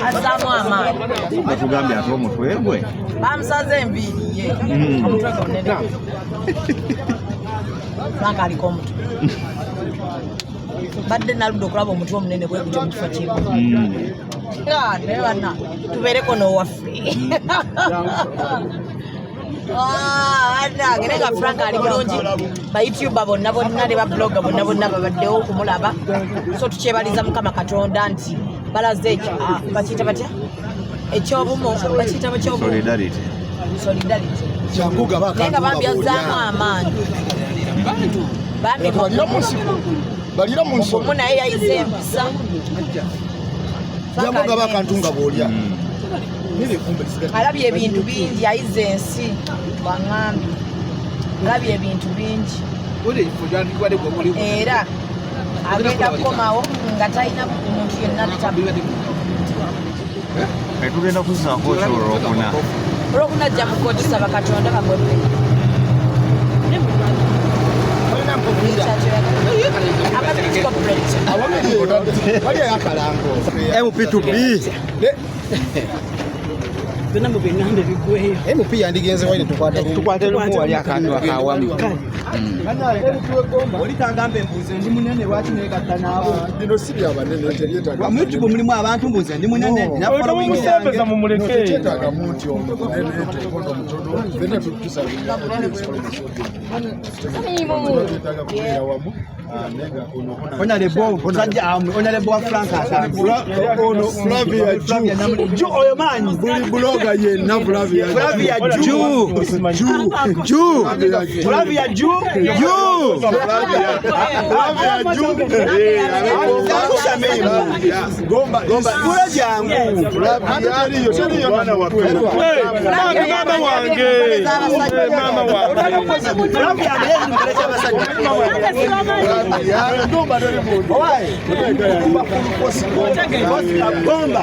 Azzaamu amaanyi. Batugambye ate omutwe gwe Bamusaze enviiri ye. Omutwe gwe munene. Frank aliko omutwe. Badde naludde okulaba omutwe omunene bwe gutyo mu kifo kimu. Ah, naye banna tubeereko n'owaffe. Ah, bannange, naye nga Frank ali bulungi. Ba YouTuber bonna bonna ne ba blogger bonna bonna babaddewo okumulaba, so tukyebaliza Mukama Katonda nti balaze ekyo, ah, bakiyita batya, ekyobumu, bakiyita bakyobumu. Solidarity. Solidarity. Jangu gaba. Naye nga bambi azzaamu amaanyi bambi. Balira mu nsiko, balira mu nsolo. Omu naye yayize empisa. Jangu gaba akantu nga bw'olya. Alabye ebintu bingi, ayize ensi, waŋŋambye alabye ebintu bingi era agenda kukomawo nga talina muntu yenna tabu. Tugenda kuzaako ki olwokuna? Olwokuna ajja mu kooti, saba Katonda bamwepe. Balina mpubwira. Corporate. Bali akalango. MP to be. Byonna mu biŋŋambe biggweyo. MP yandigenze waine tukwata. Tukwate lumu wali akantu akawamu. Oli tangambe mbuze ndi munene, lwaki negatta naabo? Bino si byabanene, tebyetaaga. Mu YouTube mulimu abantu mbuze ndi munene, nina following yange. Temumusembeza, mumuleke. Tekyetaaga muntu ono munene, tekondo mutono, fenna tusabira. Twetaaga kubeera wamu, ah, naye nga ono Honorable musajja, honorable wa Frank Asambi. Ono Flavia Ju. Ju oyo maanyi. Buli blogger yenna Flavia. Flavia Ju. Ju. Ju. Flavia Ju. Ju. Flavia Ju. Jangu Shamim. Gomba. Gomba kula jangu. Flavia teriyo, teriyo mwana wa Bambi maama wange. Eh, maama wange. Flavia amelezi mkaleta abasajja. Flavia Gomba teri muntu. Owaye. Gomba. Gomba.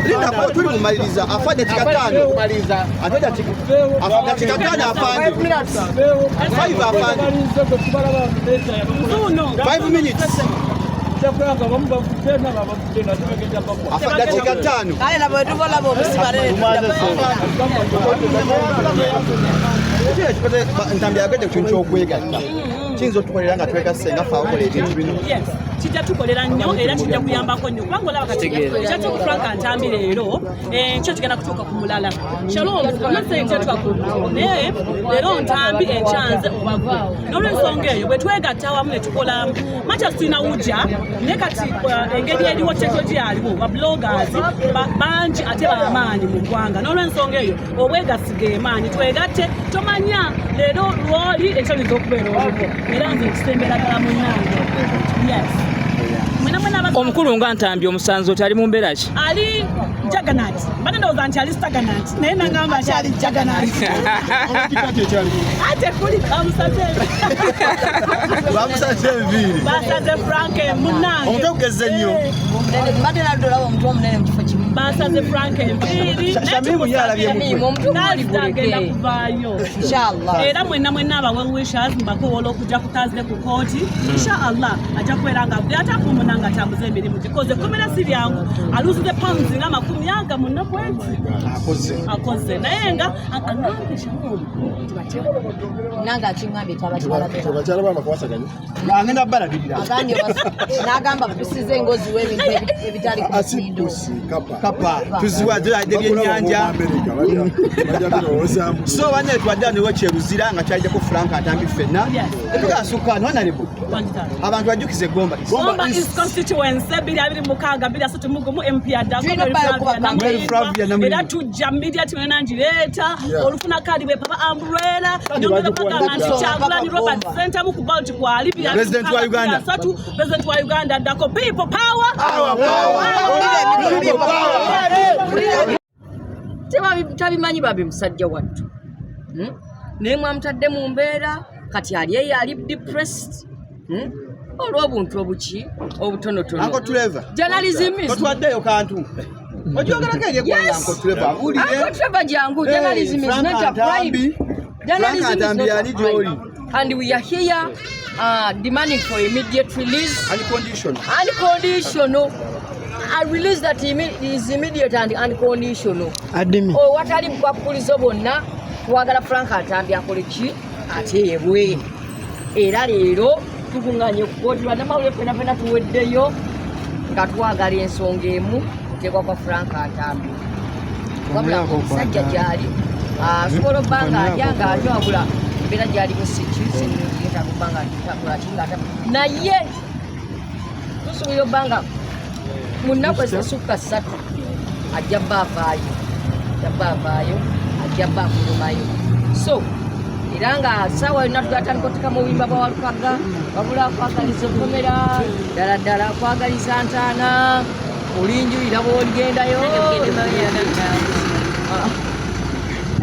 Linda ko tuli mumaliriza afa dakika 5, ate afa dakika 5, afande 5, afande 5 minutes, afa dakika 5. Kale laba wetuva olaba obusibalere. Ntambi yagedde ku kintu ky'okwegatta, kiyinza otukolera nga twegasse nga ffe abakola ebintu bino. Yes, kijja tukolera nnyo era kijja kuyambako nnyo, kubanga olaba kati ekyatuuka ku Frank Ntambi leero, enkyo kigenda kutuuka ku mulala. Shalom, kyatuuka ku, naye leero Ntambi, enkyanze oba gwe. N'olwensonga eyo, bwe twegatta awamu ne tukola machas, tulina wujja. Naye kati engeri eriwo, tekinologiya aliwo, ba bloggers bangi ate bamaanyi mu ggwanga. N'olwensonga eyo, obwegassi ge maanyi. Twegatte, tomanya leero lwoli ekyo liyinza okubeera olulwo. Era nze nkisembera ddala, munnange, yes. Mwena mwena Omukulu nga Ntambi omusanzi oti ali mu mbeera ki? Ali juggernaut. Mbadde ndowooza nti ali stagnant, naye nagamba nti ali juggernaut. Ate kuli bamusaze. Bamusaze enviiri. Basaze Frank munnange. Omutwe gugezze nnyo. Mbadde naludde olaba omutwe omunene mu kifo kimu. Basaze Frank enviiri. Shamimu ye alabye mutwe. Thursday agenda kuvaayo. Inshallah. Era mwenna mwenna aba well wishers, mbakowoola okujja ku Thursday ku kooti. Inshallah ajja kubeera nga ate afumuna nga atambuza emirimu gikoze. Komera si byangu, aluzize pounds nga 20 mu nnaku ezi. Akoze. Akoze, naye nga agambye Shalom nti batya. Nange akiŋŋambye kyabakyala. Bakyala babakwasaganya. Agenda balabirira. Agambye n'agamba pusiza engozi w'ebintu ebitali ku mutindo. Asipusi kapa. Kapa tuziwa zirayidde byennyanja. So banne twadde wano kyeruzira nga kyalijjako Frank Ntambi ffenna. Tetugasukka honorable. Abantu bajjukize Gomba. Gomba East constituency, 2026, 2031, MP addako. Tulina obbala okuba Mary Flavia Namuyimba. Era tujja media timena ngireeta. Olufuna kadi bwe papa umbrella, nyongera bagamba nti Kyagulanyi Robert Ssentamu ku ballot kwali. President wa Uganda. 3, president wa Uganda addako. People power. Our power. People power. Tabimanyi babi musajja wattu. Naye mwamutadde mu mbeera kati ali eyo ali depressed, Olw'obuntu obuki obutonotono. Uncle Trevor. Journalism is Totwaddeyo kantu. Ojogerako eri eggwanga. Yes. Uncle Trevor, abuulire. Uncle Trevor, jangu. Journalism is Frank not a crime. Ntambi. Journalism Frank is Ntambi not a ali gy'oli. crime. And we are here demanding for immediate release. Unconditional. Unconditional. A release that is immediate and unconditional. Adimi. Owatali bukwakulizo bwonna, twagala Frank Ntambi akole ki? Ateebwe. Era leero tukuŋŋaanye ku kooti, bannamawulire ffena ffena tuweddeyo nga twagala ensonga emu, kuteekwa kwa Frank Ntambi. Wabula omusajja gyali asobola obba nga alya nga anywa, wabula embeera gyalimu si ki, si nnungi, yeetaaga obba nga takola ki nga naye tusuubira obba nga mu nnaku ezisukka 3 ajja bba avaayo, ajja bba avaayo, ajja bba afulumayo. So era nga ssaawa yonna tugatandika oteekamu obuyimba bwa Walukaga, wabula kwagaliza okkomera ddala ddala, kwagaliza ntaana, olinjulira bw'oligendayo.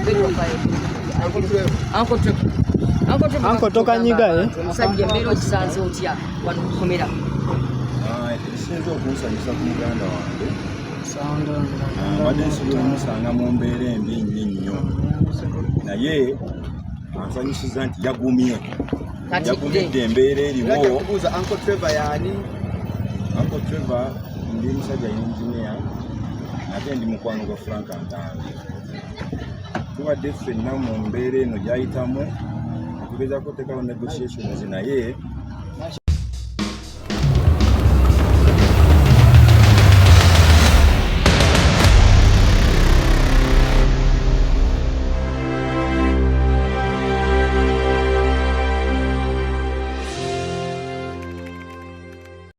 Uncle Trevor. Uncle Trevor. Uncle tokanyiga, eh? Omusajja embeera ogisanze otya wano ku kkomera? Ekisinza okunsanyusa ku muganda wange, mbadde nsobola omusanga mu mbeera embi ennyo ennyo, naye ansanyusiza nti yagumye, yagumidde embeera eriwo. Kubuuza Uncle Trevor yaani? Uncle Trevor ndi musajja engineer, ate ndi mukwano gwa Frank Ntambi. Tubadde ffenna mu mbeera eno gy'ayitamu, tugezaako oteekawo negotiations, naye